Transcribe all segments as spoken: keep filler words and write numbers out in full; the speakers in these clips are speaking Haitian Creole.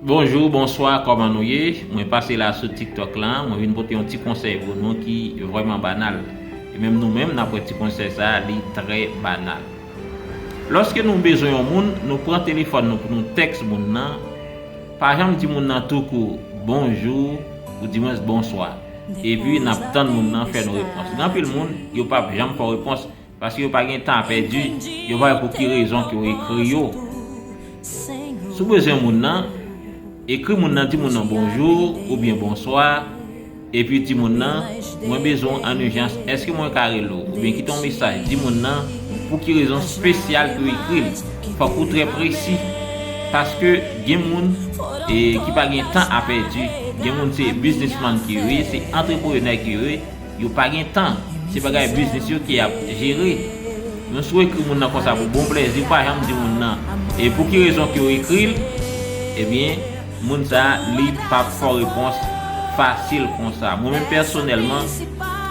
Bonjou, bonswa, kòman nou ye? Mwen pase la sou TikTok la, mwen vin pote yon ti konsèy pou nou ki vrèman banal. E menm nou menm, n ap wè ti konsèy sa a, li trè banal. Lòske nou bezwen yon moun, nou pran telefòn nou pou nou tèks moun nan, pa janm di moun nan toukou bonjou, ou dimwens bonswa. Epi n ap tann moun nan fè nou repons. Gen anpil moun, yo p ap janm fè w repons, paske yo pa gen tan a pèdi, yo pa wè pou ki rezon ke w ekri yo. Si w bezwen moun nan, ekri moun nan, di moun nan bonjou oubyen bonswa, epi di moun nan, mwen bezwen w an ijans, èske mwen ka rele w? Oubyen kite yon mesaj, di moun nan pou ki rezon espesyal ke w ekri l. Fòk ou trè presi, paske gen moun e, ki pa gen tan a pèdi, gen moun se biznismann ke yo ye, se antreprenè ke yo ye, yo pa gen tan. Se bagay biznis yo ke y ap jere. Men si w ekri moun nan konsa pou bon plèzi, ou pa janm di moun nan e pou ki rezon ke w ekri l, ebyen, moun sa a, li p ap fè w repons fasil konsa. Mwen menm pèsonèlman,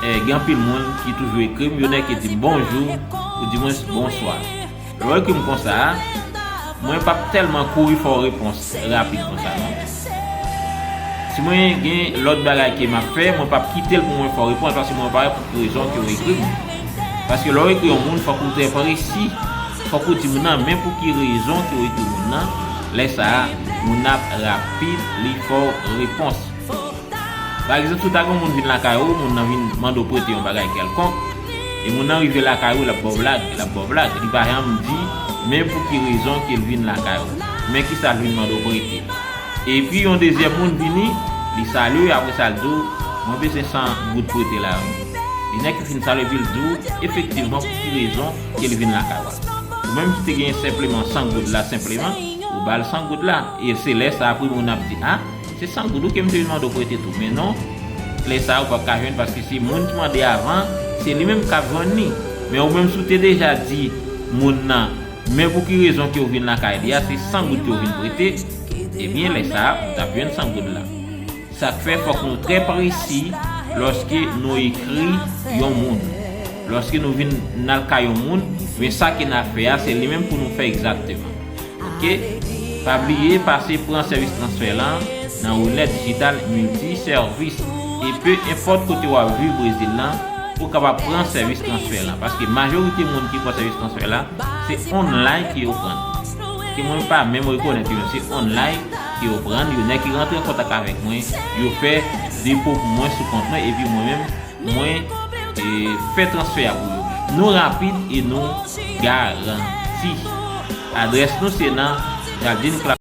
e, gen anpil moun ki toujou ekri m, yo nèk di m bonjou, ou dimwens bonswa. Lè w ekri m konsa a, mwen p ap tèlman kouri fè w repons rapid konsa non. Si mwen gen lòt bagay ke m ap fè, mwen p ap kite l pou mwen fè w repons, paske mwen pa wè pou ki rezon ke w ekri m. Paske lè w ekri yon moun, fòk ou trè presi. Fòk ou di moun nan, men pou ki rezon ke w ekri moun nan, lè sa a, moun nan ap rapid, li fè w repons. Pa egzanp, si w ta gen yon moun vin lakay ou, moun nan vin mande w prete yon bagay kèlkonk, e moun nan rive lakay ou, l ap ba w blag, l ap ba w blag, li pa janm di, men pou ki rezon ke l vin lakay ou, men kisa l vin mande w prete. Epi yon dezyèm moun vini, li salye w, apre sa l di w, mwen bezwen san goud prete la wi. Li nèk fin salye epi l di w, efektivman, pou ki rezon ke l vin lakay ou a. Ou menm ki te gen senpleman san goud la, senpleman, ou ba l san goud la. E se lè sa a, premye moun ap di, a, se san goud wi ke m te vin mande w prete tou. Men non, lè sa a, ou p ap ka jwenn, paske se moun ki mande avan, se li menm k ap jwenn li. Men ou menm, si w te deja di moun nan, men pou ki rezon ke w vin lakay li a, se san goud ke w vin prete, ebyen, lè sa a, ou t ap jwenn san goud la. Sa k fè fòk nou trè presi lòske nou ekri yon moun. Lòske nou vin n al kay yon moun, men sa ke n ap fè a, se li menm pou nou fè egzakteman. Oke? Pa bliye pase pran sèvis transfè lan nan Wonèt Dijital Milti Sèvis. E pe enpòt kote w ap viv Brezil lan, ou kapab pran sèvis transfè lan. Paske majorite moun ki pran sèvis transfè lan, se online ke yo pran. Ke mwen pa menm rekonèt yo, se online ke yo pran. Yo nèk ki rantre an kontak avèk mwen, yo fè depo pou mwen sou kont mwen, epi mwen menm, mwen, e, fè transfè a pou yo. Nou rapid e nou garanti. Adrès nou se nan Jardin Cla-